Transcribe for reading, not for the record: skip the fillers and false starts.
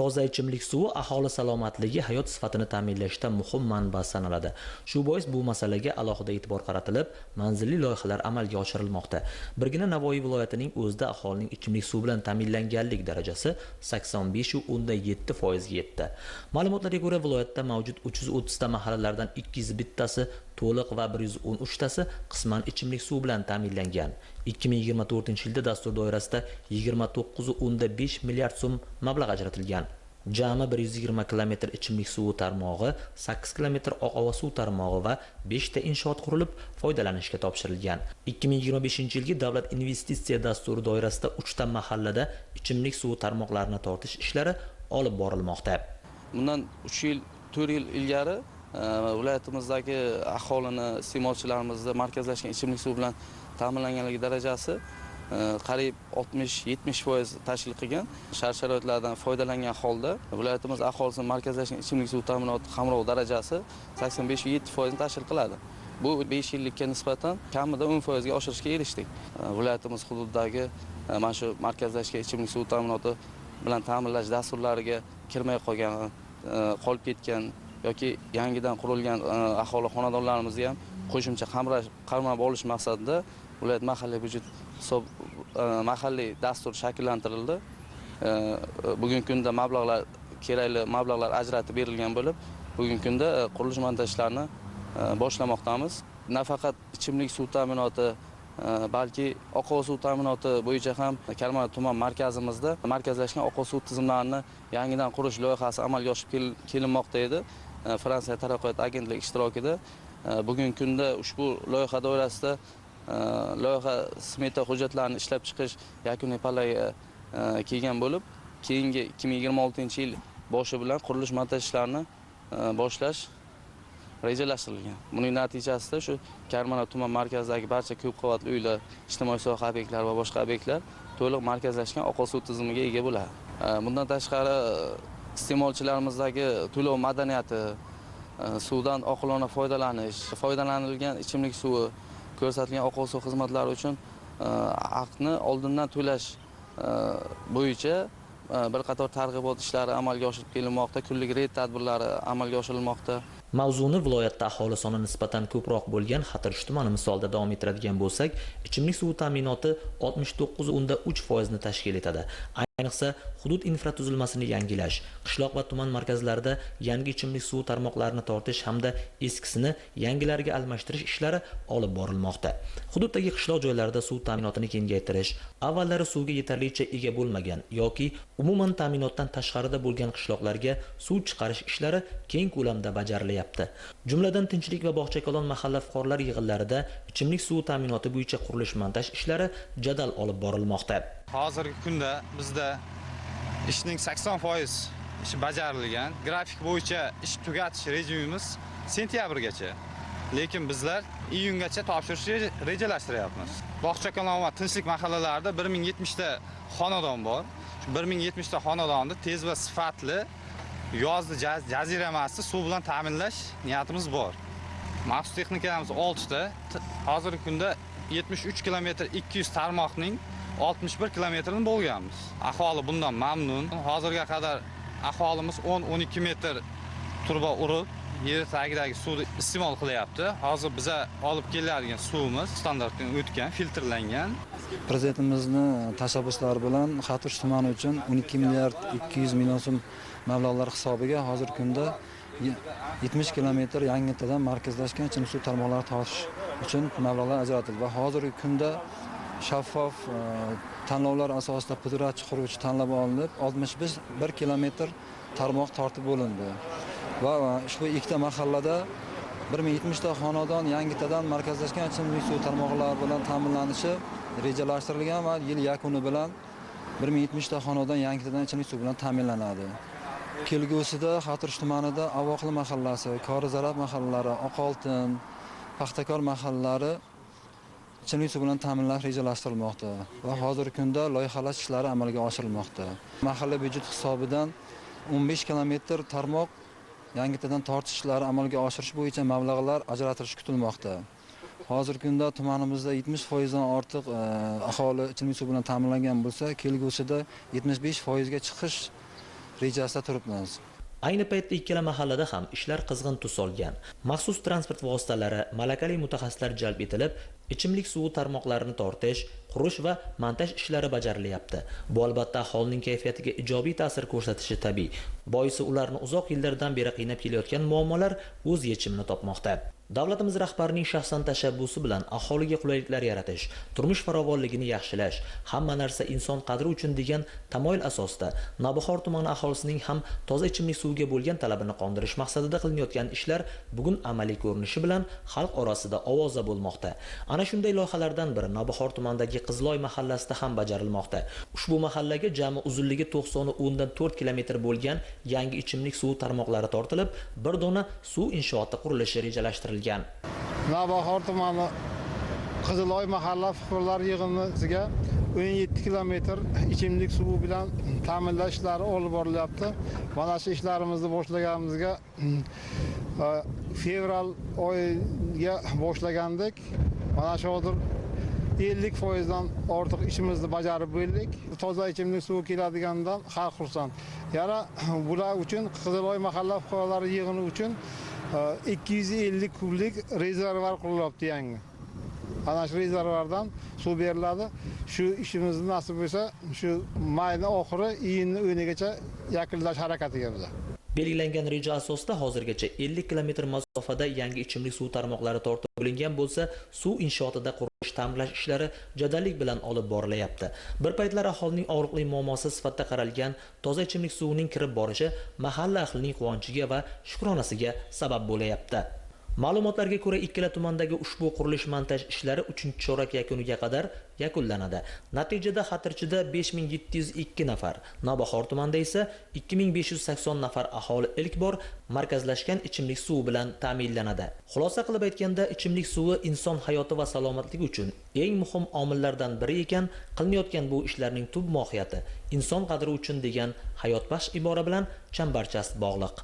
Toza ichimlik suvi aholi salomatligi, hayot sifatini ta'minlashda muhim manba sanaladi. Shu bois bu masalaga alohida e'tibor qaratilib, manzilli loyihalar amalga oshirilmoqda. Birgina Navoiy viloyatining o'zida aholining ichimlik suvi bilan ta'minlanganlik darajasi 85,7% ga yetdi. Ma'lumotlarga ko'ra, viloyatda mavjud 330 ta mahallalardan 201 tasi to'liq va 113 tasi qisman ichimlik suvi bilan ta'minlangan. 2024-yilda dastur doirasida 29,5 milliard so'm mablag' ajratilgan. Jami 120 kilometr ichimlik suvi tarmog'i, 8 kilometr oqova suv tarmog'i va 5 ta inshoot qurilib, foydalanishga topshirilgan. 2025-yilgi davlat investitsiya dasturi doirasida 3 ta mahallada ichimlik suvi tarmoqlarini tortish ishlari olib borilmoqda. Bundan 3 yil, 4 yil ilgari viloyatimizdagi aholini, iste'molchilarimizni markazlashgan ichimlik suvi bilan ta'minlanganligi darajasi qariyb 60-70% tashkil qilgan. Shart-sharoitlardan foydalangan holda viloyatimiz aholisini markazlashgan ichimlik suvi ta'minoti qamrov darajasi 85,7% tashkil qiladi. Bu 5 yillikka nisbatan kamida 10% ga oshirishga erishdik. Viloyatimiz hududidagi mana shu markazlashgan ichimlik suvi ta'minoti bilan ta'minlash dasturlariga kirmay qolgan, qolib ketgan yoki yangidan qurilgan aholi xonadonlarimizni ham qo'shimcha qamrab olish maqsadida viloyat mahalliy byudjet hisob mahalliy dastur shakllantirildi. Bugungi kunda mablag'lar, kerakli mablag'lar ajratib berilgan bo'lib, bugungi kunda qurilish montaj ishlarini boshlamoqdamiz. Nafaqat ichimlik suv ta'minoti, balki oqova suv ta'minoti bo'yicha ham Karmana tuman markazimizda markazlashgan oqova suv tizimlarini yangidan qurish loyihasi amalga oshib kelinmoqda edi. Fransiya taraqqiyot agentligi ishtirokida bugungi kunda ushbu loyiha doirasida loyiha smeta hujjatlarini ishlab chiqish yakuniy pallaga kelgan bo'lib, keyingi 2026-yil boshi bilan qurilish montaj ishlarini boshlash rejalashtirilgan. Buning natijasida shu Karmana tuman markazidagi barcha ko'p qavatli uylar, ijtimoiy soha obyektlari va boshqa obyektlar to'liq markazlashgan oqova suv tizimiga ega bo'ladi. Bundan tashqari iste'molchilarimizdagi to'lov madaniyati, suvdan oqilona foydalanish, foydalanilgan ichimlik suvi, ko'rsatilgan oqova suv xizmatlari uchun haqni oldindan to'lash bo'yicha bir qator targ'ibot ishlari amalga oshirib kelinmoqda, kunlik reyd tadbirlari amalga oshirilmoqda. Mavzuni viloyatda aholi soni nisbatan ko'proq bo'lgan Xatirchi tumani misolida davom ettiradigan bo'lsak, ichimlik suvi ta'minoti 69,3% ni tashkil etadi. Ayniqsa, hudud infratuzilmasini yangilash, qishloq va tuman markazlarida yangi ichimlik suvi tarmoqlarini tortish hamda eskisini yangilariga almashtirish ishlari olib borilmoqda. Hududdagi qishloq joylarida suv ta'minotini kengaytirish, avvallari suvga yetarlicha ega bo'lmagan yoki umuman ta'minotdan tashqarida bo'lgan qishloqlarga suv chiqarish ishlari keng ko'lamda bajarilyapti. Jumladan, Tinchlik va Bog'chakalon mahalla fuqarolar yig'inlarida ichimlik suvi ta'minoti bo'yicha qurilish montaj ishlari jadal olib borilmoqda. Hozirgi kunda bizda ishning 80% ishi bajarilgan. Grafik bo'yicha ish tugatish rejimimiz sentyabrgacha. Lekin bizlar iyungacha topshirishni rejalashtiryapmiz. Bog'chakalon va Tinchlik mahallalarida 1070 ta xonadon bor. Shu 1070 ta xonadonni tez va sifatli yozda jaziramasi suv bilan ta'minlash niyatimiz bor. Maxsus texnikalarimiz 6 ta. Hozirgi kunda 73 kilometr 200 tarmoqning 61 kilometrini bo'lganmiz. Aholi bundan mamnun. Hozirga qadar aholimiz 10-12 metr turba urib, yer tagidagi suvni iste'mol qilyapti. Hozir biza olib keladigan suvimiz standartdan o'tgan, filtrlangan. Prezidentimizning tashabbuslari bilan Xatirchi tumani uchun 12 milliard 200 million so'm mablag'lar hisobiga hozirgi kunda 70 kilometr yangitadan markazlashgan ichimlik suv tarmoqlari tortish uchun mablag'lar ajratildi va hozirgi kunda shaffof tanlovlar asosida pudratchi quruvchi tanlab olinib, 61 kilometr tarmoq tortib bo'lindi. Va ushbu ikkita mahallada 1070 ta xonadon yangitadan markazlashgan ichimlik suv tarmoqlari bilan ta'minlanishi rejalashtirilgan va yil yakuni bilan 1070 ta xonadon yangitadan ichimlik suv bilan ta'minlanadi. Kelgusida Xatirchi tumanida Avoqli mahallasi, Korizarab mahallalari, Oqoltin, Paxtakor mahallalari ichimlik suv bilan ta'minlash rejalashtirilmoqda va hozirgi kunda loyihalash ishlari amalga oshirilmoqda. Mahalliy byudjet hisobidan 15 kilometr tarmoq yangitadan tortish ishlari amalga oshirish bo'yicha mablag'lar ajratilishi kutilmoqda. Hozirgi kunda tumanimizda 70% dan ortiq aholi ichimlik suv bilan ta'minlangan bo'lsa, kelgusida 75% ga chiqish rejasida turibmiz. Ayni paytda ikkala mahallada ham ishlar qizg'in tus olgan. Maxsus transport vositalari, malakali mutaxassislar jalb etilib, ichimlik suvi tarmoqlarini tortish, qurish va montaj ishlari bajarilyapti. Bu albatta aholining kayfiyatiga ijobiy ta'sir ko'rsatishi tabiiy. Boisi ularni uzoq yillardan beri qiynab kelayotgan muammolar o'z yechimini topmoqda. Davlatimiz rahbarining shaxsan tashabbusi bilan aholiga qulayliklar yaratish, turmush farovonligini yaxshilash, hamma narsa inson qadri uchun degan tamoyil asosida Navbahor tumani aholisining ham toza ichimlik suviga bo'lgan talabini qondirish maqsadida qilinayotgan ishlar bugun amaliy ko'rinishi bilan xalq orasida ovoza bo'lmoqda. Ana shunday loyihalardan biri Navbahor tumanidagi Qizloy mahallasida ham bajarilmoqda. Ushbu mahallaga jami uzunligi 90.4 kilometr bo'lgan yangi ichimlik suvi tarmoqlari tortilib, bir dona suv inshooti qurilishi rejalashtirilgan. Navbahor tumani Qiziloy mahalla fuqarolar yig'iniga 17 kilometr ichimlik suvi bilan ta'minlash ishlari olib borilyapti. Mana shu ishlarimizni boshlaganimizga fevral oyiga boshlagandik. Mana shu hozir 50% dan ortiq ishimizni bajarib bo'ldik. Toza ichimlik suvi keladigandan xalq xursand. Yana bular uchun Qiziloy mahalla fuqarolari yig'ini uchun 250 kublik rezervuar qurilyapti yangi. Ana shu rezervuardan suv beriladi. Shu ishimizni nasib bo'lsa, shu mayning oxiri, iyunning o'nigacha yakunlash harakatiga biz. Belgilangan reja asosida hozirgacha 50 kilometr masofada yangi ichimlik suv tarmoqlari tortib bo'lingan bo'lsa, suv inshootida qurilish ta'mirlash ishlari jadallik bilan olib borilyapti. Bir paytlar aholining og'riqli muammosi sifatida qaralgan toza ichimlik suvining kirib borishi mahalla ahlining quvonchiga va shukronasiga sabab bo'layapti. Ma'lumotlarga ko'ra, ikkala tumandagi ushbu qurilish montaj ishlari 3-chorak yakuniga qadar yakunlanadi. Natijada Xatirchida 5702 nafar, Navbahor tumanida esa 2580 nafar aholi ilk bor markazlashgan ichimlik suvi bilan ta'minlanadi. Xulosa qilib aytganda, ichimlik suvi inson hayoti va salomatligi uchun eng muhim omillardan biri ekan, qilinayotgan bu ishlarning tub mohiyati inson qadri uchun degan hayotbaxsh ibora bilan chambarchas bog'liq.